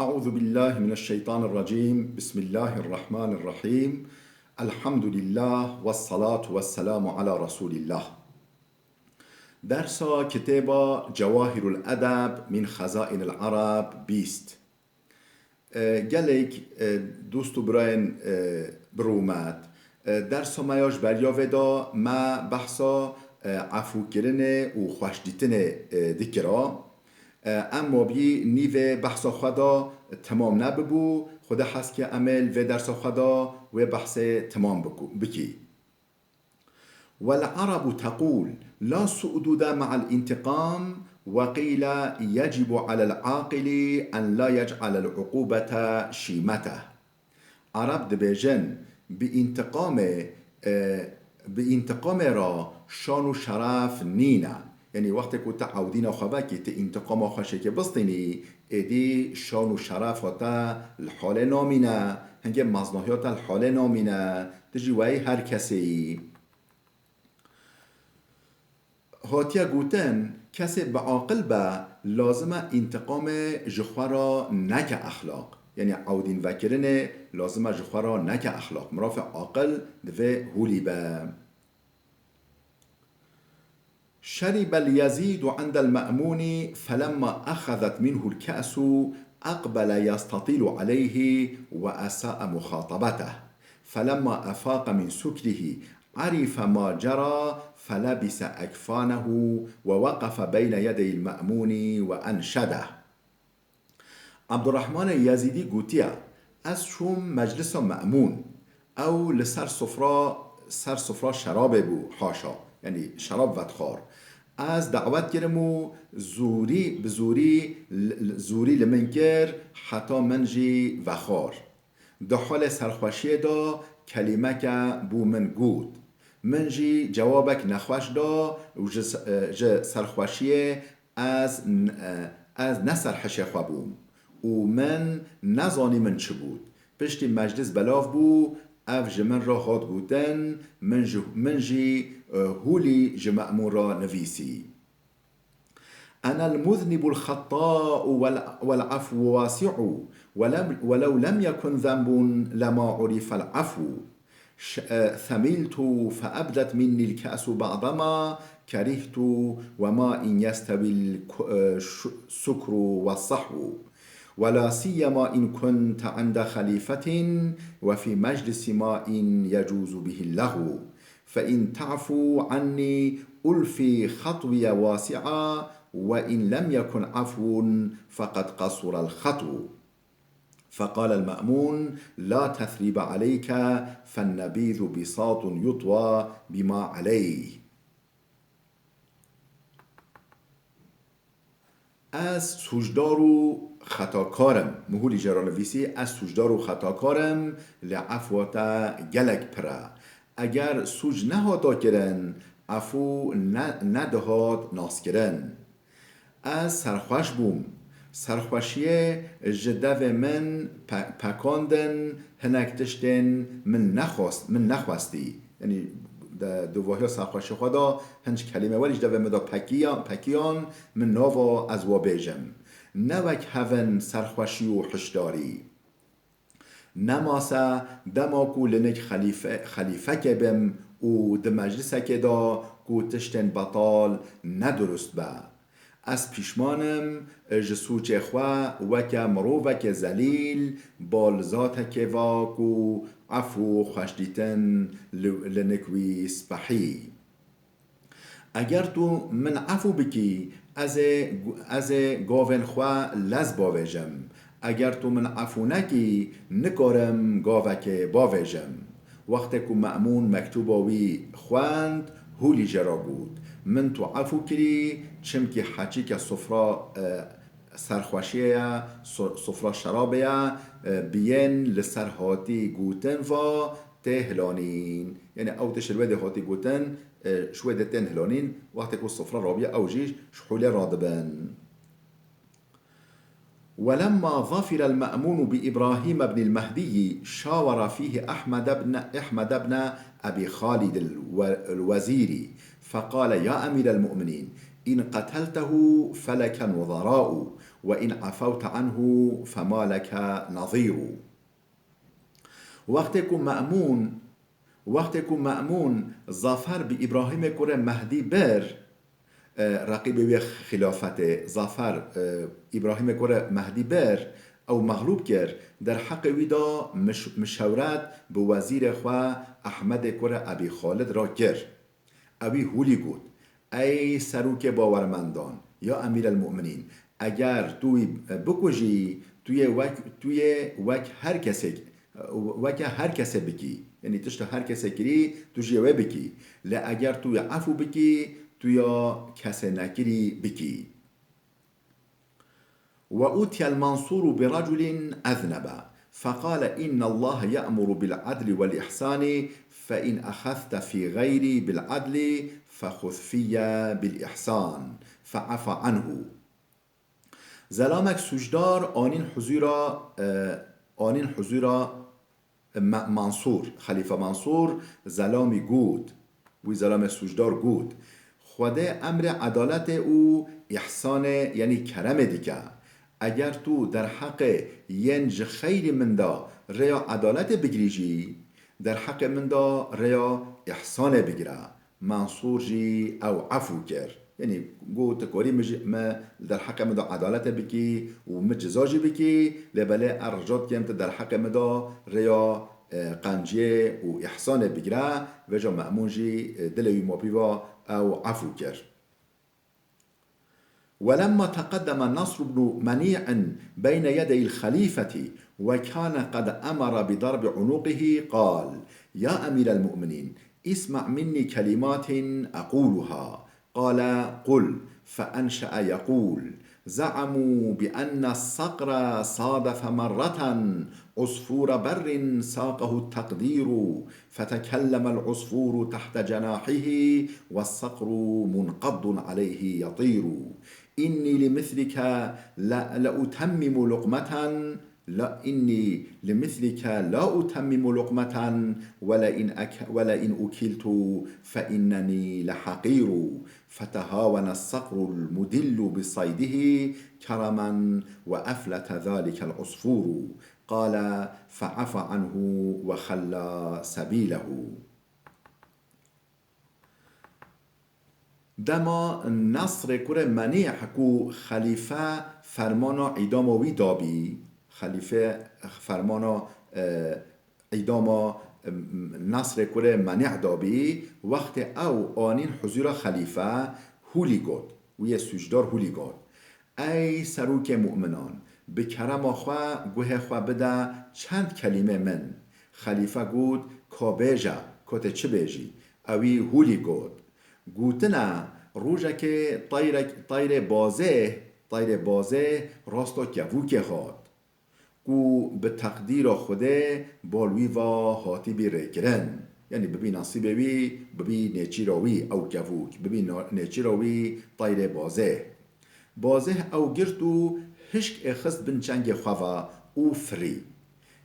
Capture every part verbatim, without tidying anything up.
أعوذ بالله من الشيطان الرجيم. بسم الله الرحمن الرحيم. الحمد لله والصلاة والسلام على رسول الله. Dersa kitêba Cewahirul Edeb min Xezainil Arab bîst. E, gelek, e, dost û birayên, e, bi rûmet, e, dersa me ya ji beriya vê de me behsa, e, efûkirinê û xweşdîtinê, e, dikira. E, em mabî nîvê behsa xwe de temam nebibû, Xwedê hez ke em ê li vê dersa xwe de wê behsê temam biku-, bikî. والعرب تقول: لا سؤدد مع الانتقام، وقيل: يجب على العاقل أن لا يجعل العقوبة شيمته. Ereb dibêjin, bi întiqamê, e, bi întiqamê re şan û şeref nîne. Yanî wextê ku tu ewdîna xwe vekî, tu întiqama xwe şêkê bistînî, êdî şan û şerefa te li halê namîne, hingê meznahiya te li halê namîne, tu jî weyî her kesê yî. Hatiye gotin, kesê biaqil be, lazim e întiqamê ji xwe re neke exlaq. Yanî ewdînvekirinê lazim e ji xwe re neke exlaq. Mirovê aqil divê hûlî be. شرب اليزيد عند المأمون، فلما أخذت منه الكأس أقبل يستطيل عليه وأساء مخاطبته، فلما أفاق من سكره عرف ما جرى فلبس أكفانه ووقف بين يدي المأمون وأنشده. Ebdurrahmanê Yezîdî gotiye, Ez çûm meclisa Me'mûn. Ew li ser sofra, ser sofra şerabê bû, haşa, yanî şerab vedixwar. Ez dawet kirim û zorî, bi zorî, li, li, zorî li min kir, heta min jî vexwar. Di holê serxweşiyê de kelîmeke bo min got. Min jî cewabek nexweş da û ji, ji serxweşiyê ez, ez ne ser hişê xwe bûm û min nezanî min çi got. Piştî meclis belav bû, ev ji min re hat gotin, min ji, min jî, e, holî ji Me'mûn re nivîsî. أنا المذنب الخطاء وال-، والعفو واسع، ولم، ولو لم يكن ذنب لما عرف العفو. ش-، آه، ثملت فأبدت مني الكأس بعضما كرهت، وما إن يستوي الك-، آه، ش-، السكر والصحو، ولا سيما إن كنت عند خليفة وفي مجلس ما إن يجوز به اللغو. فإن تعفو عني ألفي خطوي واسعا، وإن لم يكن عفو فقد قصر الخطو. فقال المأمون: لا تثريب عليك، فالنبيذ بساط يطوى بما عليه. Ez sûcdar û xetakar im. Mihûlî jê re nivîsî, Ez sûcdar û xetakar im, lê efwa te gelek pir e. Eger sûc nehata kirin, efû ne, nedihat naskirin. Ez serxweş bûm. Serxweşiyê ji devê min pe-, pekandin, hinek tiştên min nexwest, min nexwestî. Yanî, de, di vahiya serxweşê xwe de hin ji kelîme werî ji devê min de pekiya-, pekiyan, min nava ez wa bêjim. Ne wek hevin serxweşî û hişdarî. Nemase dema ku li nik xelîfe-, xelîfekê bim û di meclisekê de ku tiştên betal ne durust be. Ez pîşman im ji sûcê xwe, weke mirovekê zelîl, balzatekê va ku efû û xweşdîtin li, li nik wî spehî. Eger tu min efû bikî, ez ê, ez ê gavên xwe lez bavêjim. Eger tu min efû nekî, nikarim gavekê bavêjim. Wextê ku Me'mûn mektûba wî xwend, hûlî jê re got, Min tu efû kirî, çimkî heçîke sofra, e, serxweşiyê ye, so-, sofra şerabê ye, e, bi yên li ser hatî gotin va tê hilanîn. Yanî ew tişt li wê dê hatî gotin, e, ji wê dê tên hilanîn, wextê ku sofra rabiye ew jî ji holê radibin. ولما ظفر المأمون بإبراهيم بن المهدي شاور فيه أحمد بن، أحمد بن أبي خالد الو-، الوزيري فقال: يا أمير المؤمنين، إن قتلته فلك نظراء، وإن عفوت عنه فما لك نظير. Wextê ku Me'mûn, wextê ku Me'mûn zafer bi Îbrahîmê kurê Mehdî bir, e, reqîbê wê xilafetê, zafer, e, Îbrahîmê kurê Mehdî bir, ew mexlûb kir, derheqê wî de miş-, mişewret bi wezîrê xwe Ehmedê kurê Ebî Xalid re kir. Ewî hûlî got, Ey serokê bawermendan, ya Emîr el-Mu'minîn, eger tu wî bikujî, tu yê wek, tu yê wek her kesek, weke her kesê bikî. Yanî tişta her kesê kirî, tu jî yê wê bikî. Lê eger tu wî efû bikî, tu ya kesê nekirî bikî. وأتي المنصور برجل أذنب، فقال: إن الله يأمر بالعدل والإحسان، فإن أخذت في غيري بالعدل، فخذ في بالإحسان، فعفا عنه. Zelamek sûcdar anîn huzûra, e, anîn huzûra Me-, Mansûr, Xelîfe Mansûr zelamî got, wî zelamê sûcdar got, Xwedê emrê edaletê û îhsanê, yanî keremê dike. Eger tu derheqê yên ji xeyrî min de rêya edaletê bigirî jî, derheqê min de rêya îhsanê bigire. Mansûr jî ew efû kir. Yanî got, tu karî min jî, me derheqê min de edaletê bikî û min ceza jî bikî, lê belê ez rica dikim tu derheqê min de rêya, e, qenciyê û îhsanê bigire. Vêca Me'mûn jî, e, dilê wî ma pî va, ew efû kir. ولما تقدم نصر بن منيع بين يدي الخليفة وكان قد أمر بضرب عنقه قال: يا أمير المؤمنين، اسمع مني كلمات أقولها. قال: قل. فأنشأ يقول: زعموا بأن الصقر صادف مرة عصفور بر ساقه التقدير، فتكلم العصفور تحت جناحه والصقر منقض عليه يطير. إني لمثلك ل-، لأتمم لقمة، لا، إني لمثلك لا أتمم لقمة، ولئن أك-، ولئن أكلت فإنني لحقير. فتهاون الصقر المدل بصيده كرما وأفلت ذلك العصفور. قال: فعفا عنه وخلى سبيله. Dema Nesrê kurê Menîh ku xelîfe fermana îdama wî dabî, xelîfe fermana, e, îdama, e, Nesrê kurê Menîh dabî, wextê ew anîn huzûra xelîfe, hûlî got, wî yê sûcdar hûlî got, Ey serokê mu'minan, bi kerema xwe guhê xwe bide çend kelîmê min. Xelîfe got, Ka bêje, ka tê çi bêjî? Ewî hûlî got, Gotine, rojekê tayrek-, tayrê bazêh, tayrê bazêh rasta kevûkê hat, ku bi teqdîra Xwedê bal wî va hatibî rêkirin. Yanî bibî nesîbê wî, bibî nêçîra wî ew kevûk, bibî na-, nêçîra wî tayrê bazêh. Bazêh ew girt û hişk êxist bin çengê xwe ve û firî.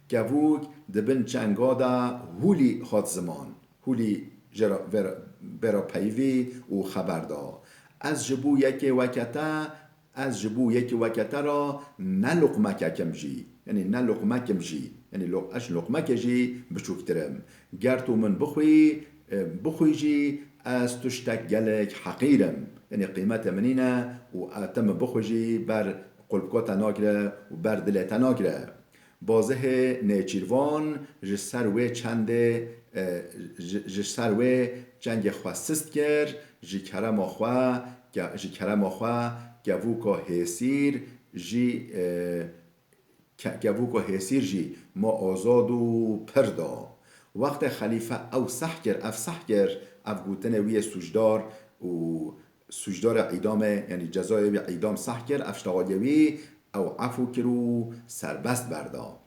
Kevûk di bin çenga de hûlî hat ziman. Hûlî jê re, vê re, vê re peyivî û xeber da, Ez ji bo yekê weke te, ez ji bo yekê weke te re ne luqmekek im jî, yanî ne luqmek im jî, yanî lo-, ez ji luqmekê jî biçûktir im. Ger tu min bixwî, e, bixwî jî, ez tiştek gelek heqîr im. Yanî qîmetê min nîne û, e, te min bixwî jî ber qulpika te nagire û ber dilê te nagire. Bazihê nêçîrvan ji ser wê çendê, e, ji, ji ser wê çengê xwe sist kir, ji kerema xwe, ke-, ji kerema xwe kevûka hêsîr jî, e, ke-, kevûka hêsîr jî ma azad û pir da. Wextê xelîfe ew seh kir, ev seh kir, ev gotinê wî yê sûcdar û sûcdarê îdamê, yanî cezayê wî îdam seh kir, ev ştexaliyê wî ew efû kir û serbest berda.